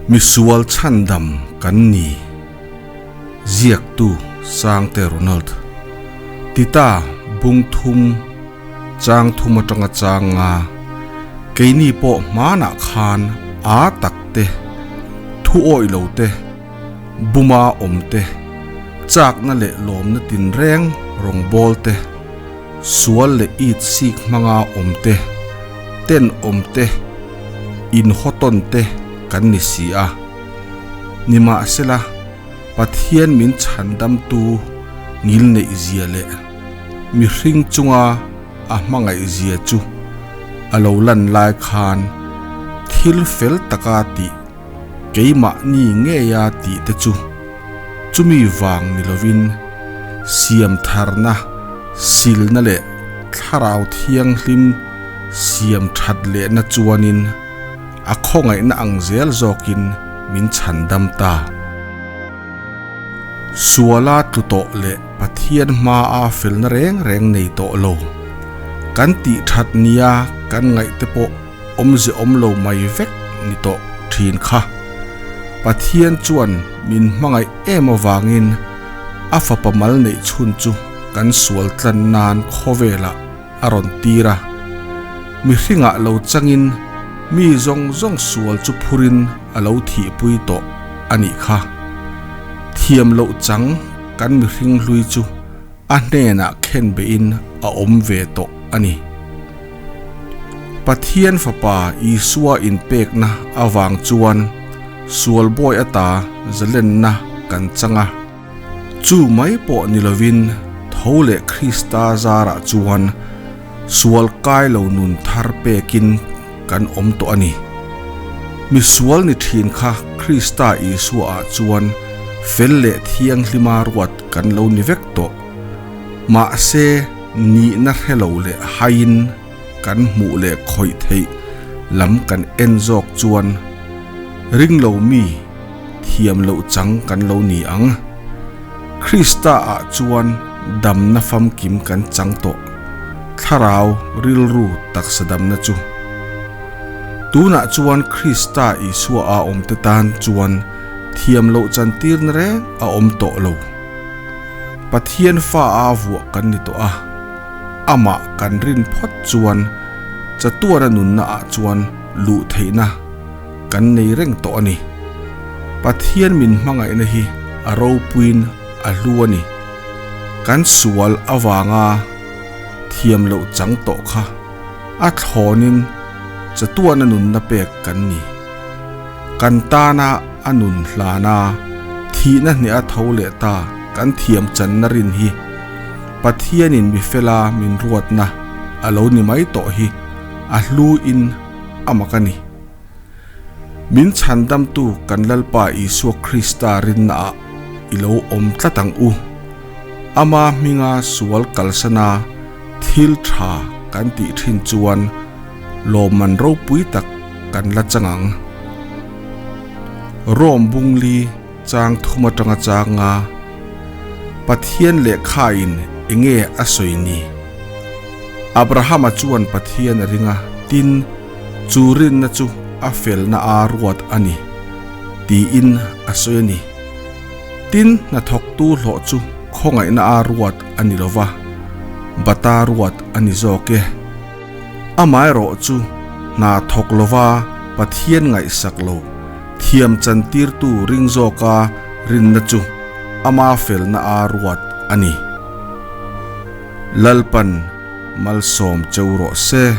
Misual chhandam kan ni. Ziaktu Sangte Ronald. Tita bung thum chang thum atanga chang nga. Keini pawh hmanah khan a tak te, thu awih lo te, buma awm te, chakna leh lawmna tinreng rawngbâwl te, sual leh it sik hmanga awm te, tenawm te, inhawtawn te kan ni si a. Nimahsela, Pathian min chhandamtu ngilneih zia leh mihring chunga a hmangaih zia chu a lo lan lai khan thil fel taka tih keimahni ngeia tih te chu chumi vang ni lovin siam tharna, silna leh thlarau thianghlim siam that lehna chuanin a khawngaihna ang zel zawkin min chhandam ta. Suala tlu tawh leh Pathian hmaa felna reng reng nei tawh lo. Kan tih that nia kan ngaih te pawh awmze awm lo mai vek ni tawh thin kha. Pathian chuan min hmangaih em avangin a fapa mal neih chhun chu kan sual tlan nan khawvelah a rawn tir a. Mihringah lo changin mi zawng zawng sual chu phurin a lo thihpui tawh a nih kha. Thiam loh chang kan mihring hlui chu a hnenah khen behin a awm ve tawh a ni. Pathian Fapa Isua inpekna avang chuan sual bawi ata zalenna kan chang a. Chu mai pawh ni lovin tho leh Krista zarah chuan sual kai lo nun thar pekin kan awm tawh a ni. Mi sual ni thin kha Krista Isuaah chuan fel leh thianghlima ruat kan lo ni vek tawh. Mahse, nihna hre lo leh haiin kan hmuh leh khawih theih lam kan en zawk chuan ring lo mi thiam loh chang kan lo ni ang. Krista-ah chuan damna famkim kan chang tawh, thlarau rilru taksa damna chu. Tunah chuan Krista Isua a awmte tan chuan thiam loh chantirna reng a awm tawh lo. Pathian fa a vuah kan ni tawh a, amah kan rin phawt chuan chatuana nunna ah chuan luh theihna kan nei reng tawh a ni. Pathian min hmangaihna hi a ropuiin a hlu a ni. Kan sual avanga thiam loh chang tawh kha a thlawnin chatuana nunna pek kan ni. Kan tana a nun hlana thihna hneh a tho leh ta kan thiam channa rin hi Pathianin mi fela min ruatna a lo ni mai tawh hi a hluin a mak a ni. Min chhandamtu kan Lalpa Isua Krista rinnaah i lo awm tlat ang u. Ama hminga sual kalsana thil tha kan tih thin chuan lawmman ropui tak kan la chang ang. Rome bungli chang thum atanga chang a, Pathian lehkhain enge a sawi ni? Abrahama chuan Pathian a ring a, tin, chu rinna chu a felna a ruat a ni, tiin a sawi a ni. Tin, hnathawktu hlawh chu khawngaihna a ruat a ni lo va, bata ruat a ni zawk e. Amaherawh chu hna thawk lova Pathian ngaihsak lo, thiam chantirtu ring zawka rinna chu ama felna a ruat a ni. Lalpan malsawm cheu rawh se.